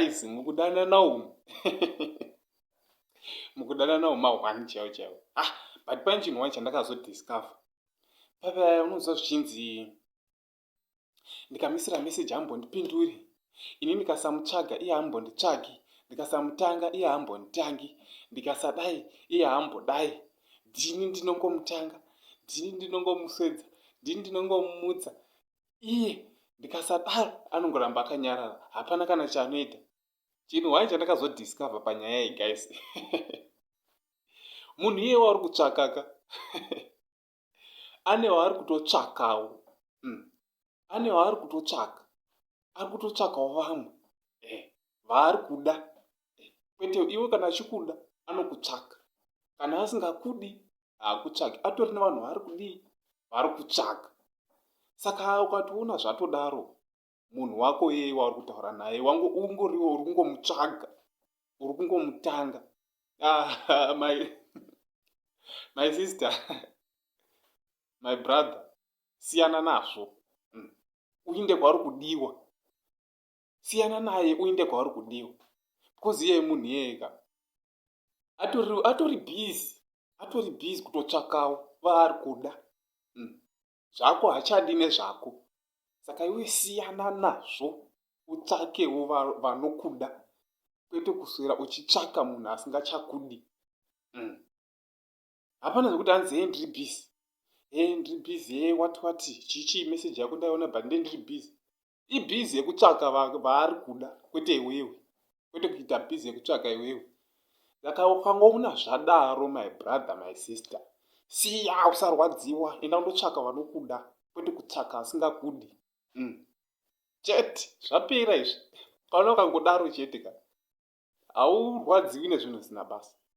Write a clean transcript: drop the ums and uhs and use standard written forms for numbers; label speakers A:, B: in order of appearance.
A: Guys, mukudanana umu, mukudanana umu mahwani chaiwo chaiwo. Ah, but pane chinhu wani chandakazodiscover papa. Unonzwa zvichinzi, "Ndikamisira meseji hambondipinduri, ini ndikasamutsvaga iye hambonditsvagi, ndikasamutanga iye hambonditangi, ndikasadai iye hambodai, ndini ndinongomutanga, ndini ndinongomuswedza, ndini ndinongomumutsa, iye ndikasadaro anongoramba akanyarara, hapana kana chaanoita." Chinhu hwai chandakazodiscover panyaya iyi, guys, munhu iye wauri kutsvakaka ane waari kutotsvakawo. Ane waari kutotsvaka, ari kutotsvakawo vamwe vaari kuda kwete iwe. Kana achikuda anokutsvaka, kana asingakudi haakutsvaki. Atori nevanhu vaari kudii, vari kutsvaka. Saka ukatoona zvatodaro, munhu wako iyeye wauri kutaura naye wangu ungoriwo uri kungomutsvaga, uri kungomutanga. Ah, my sister, my brother, siyana nazvo. Uinde kwauri kudiwa. Siyana naye, uinde kwauri kudiwa, because iyeye munhu iyeye ka atori busy, atori busy kutotsvakawo vaari kuda. Zvako hachadi nezvako. Saka iwe siyana nazvo, utsvakewo vanokuda, kwete kuswera uchitsvaka munhu asingachakudi. Hapana zvekuti hanzi, "He, ndiri busy, he, ndiri busy, he, wati wati chichi, meseji yako ndaiona, but nde ndiri busy." Ibusy yekutsvaka vaari kuda, kwete iwewe, kwete kuita busy yekutsvaka iwewe. Saka ukangoona zvadaro, my brother, my sister, siya, usarwadziwa, enda undotsvaka vanokuda, kwete kutsvaka asingakudi. Chete, zvapera izvi. Kana ukangodaro chete ka, haurwadziwi nezvinhu zvisina basa.